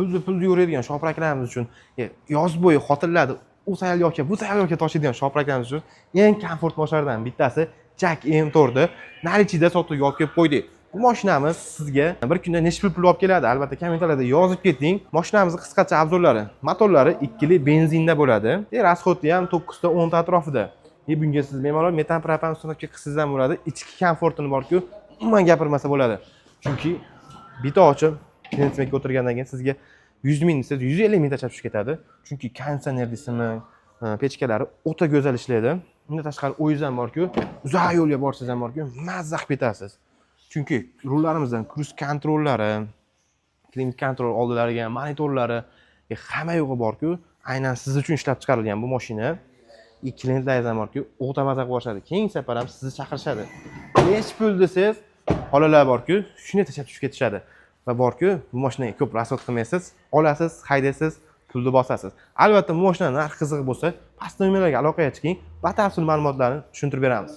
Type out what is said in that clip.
Pulni pulni yuradigan shopraklarimiz uchun, yoz bo'yi xotinlarni u sayilgohga, bu sayilgohga tashiydigan shopraklarimiz uchun eng komfort mashinalardan bittasi JAC M4 наличие da sotuvga olib kelib qo'ydik. Bu mashinamiz sizga bir kunda necha pul olib keladi? Albatta, kommentariyada yozib keting. Mashinamizni qisqacha обзор lari: motorlari ikkili benzinda bo'ladi. Расход i ham 9 ta 10 ta atrofida. Bunga siz bemalol metan, propan установка qilsangiz ham bo'ladi. Ichki komfortini borku, umuman gapirmasa bo'ladi. Chunki bitta ochib konditsionerga o'tirgandan keyin sizga 100 ming desangiz, 150 ming tashlab tushib ketadi. Chunki konditsioner deysizmi, pechkalari o'ta go'zal ishlaydi. Undan tashqari, o'zingiz ham borku, uzoq yo'lga borsangiz ham borku, mazza qilib ketasiz. Chunki rullarimizdan круиз контроль lari, климат контроль oldilariga monitorlari, hamma yo'g'i borku, aynan siz uchun ishlab chiqarilgan bu mashina. И klientlaringiz ham borku, o'ta maza qilib borishadi. Keyingi safar ham sizni chaqirishadi. Nechi pul desangiz, xolalar borku, shunday tashlab tushib ketishadi. Va borku, bu mashinaga ko'p расход qilmaysiz, olasiz, haydaysiz, pulni bosasiz. Albatta, bu mashina narxi qiziq bo'lsa, past nomerlarga aloqaga chiqing, batafsil ma'lumotlarni tushuntirib beramiz.